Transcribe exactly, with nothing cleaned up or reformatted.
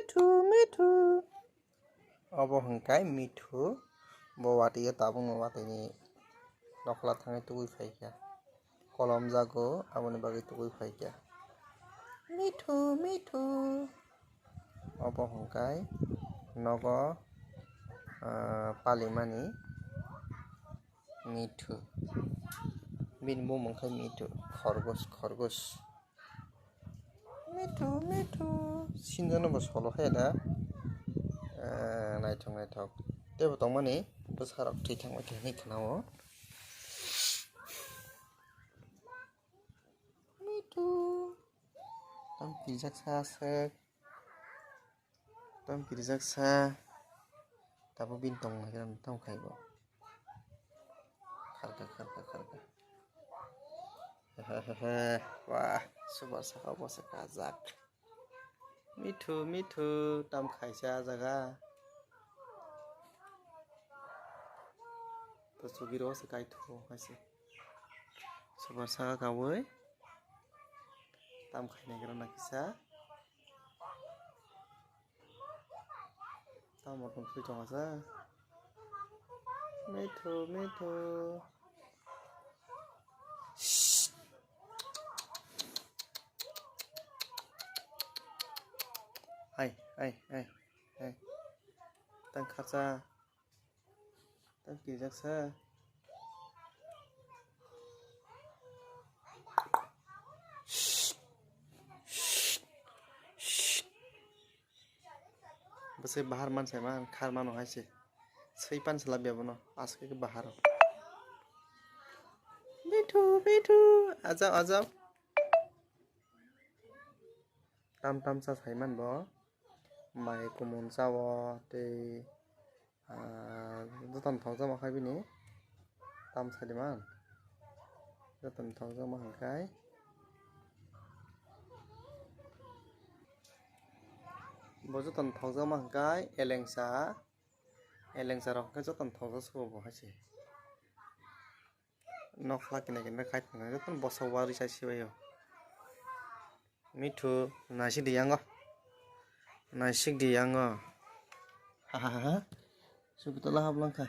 Mithu, mithu. Obo hwnkhe mithu. Bo watwi o tabukno watwini nokla thangwi tugwi phaikha. Kolom jago aboni bagwi tugwi phaikha. Mithu, mithu. Obo hwnkhe nogo, ah, palimani mithu. Bini bumung khe mithu. Khorgos, khorgos. Mithu, mithu. Sinjono bo solo hai da. Ah, naithok, naithok. Teibo tongmani bwsarok thwi thangbai khe hinwi khna-o. Mithu. Tam kijak sa aswk. Tam kijak sa. Tabuk bini tong nai gram tam khai bo. Kharka, kharka, kharka. Hehehe. Wah, super saka bo se kajak. Mithu, mithu, tam khaisa jaga. To sugiro se kai thu hai se. Super saka kawi. Tam khainai gram na kisa. Tamo tong twi tongo sa. Mithu, mithu. Hai, hai, hai, hai. Tang kharsa. Tang kijak sa. Bwsai bahar man sai man khar mano hai se. Swi pan sala bia bono aske ke bahar. Mithu, mithu. Ajab, ajab. Tam tam sa sai man bo. Mai kumun sa o tei, ah, jotono thokjak ma khai bini. Tam sai di man. Jotono thokjak ma hwnkhai. Bo jotono thokjak ma hwnkhai elengsa. Elengsa rok hwnkhe jotono thokjak sugo bo hai se. Nokla kene kene khai tongkha jotono bwsa warwi chai sibaio. Mithu naisik di yango. Naisik di yango. Ha ha ha. Sugi tola hablangkha.